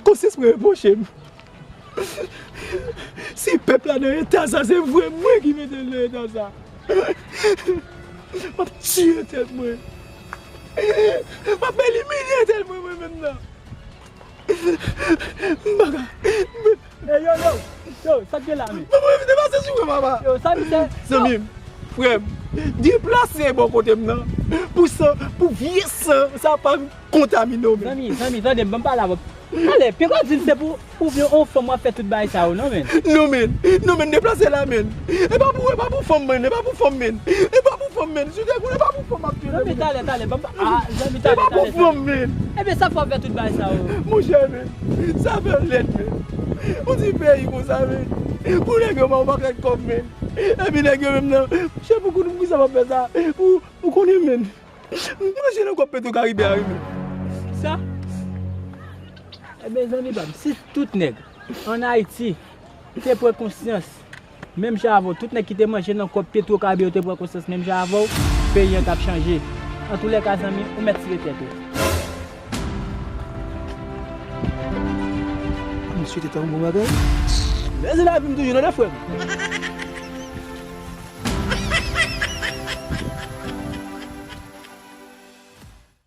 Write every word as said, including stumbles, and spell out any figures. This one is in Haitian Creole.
Konsyans mwen repwoche m. Si pèp la nan eta sa, se vre mwen ki mete l nan eta sa. M ap tiye tèt mwen. M ap elimine tèt mwen, mwen menm nan. M pa ka. Ey, yo, yo, yo, sa k gen la, men? Papa, evite pase sou mwen, papa. Yo, sa misye. Zanmi m, frè m, deplase bò kote m nan. Pou san, pou vye san sa pa kontamine w, men. Zanmi, zanmi, tande, ban m pale avè w. Talè, peko di m se pou, pou vle yon fanm w ap fè tout bagay sa yo, non, men. Non, men. Non, men, deplase la, men. E pa pou, e pa pou fanm, men. E pa pou fanm, men. E pa pou fanm, men. Sou tè koule, e pa pou fanm ap fè. Zanmi, talè, talè, ban m pa, ah, zanmi, talè, talè, talè. E pa pou fanm, men. Ebyen, sa fè w ap fè tout bagay sa yo? Monchè, men. Sa fè lèd, men. Yon ti peyi konsa, men. Pou nèg yo ba w pakèt kòb, men. Epi nèg yo menm nan. Monchè, pou konnen poukisa m ap fè sa. Ou, ou konnen, men. Manje nan kòb Petro Karibe a, wi, men. Sa? Ebyen, zanmi pa m, si tout nèg ann Ayiti te pran konsyans menm jan avè w, tout nèg ki te manje nan kòb Petro Karibe yo te pran konsyans menm jan avè w, peyi an t ap chanje. Antoulèka, zanmi, ou mèt tire tèt ou. Misye te tan bon bagay. Mèsi lavi m toujou, tande, frè m.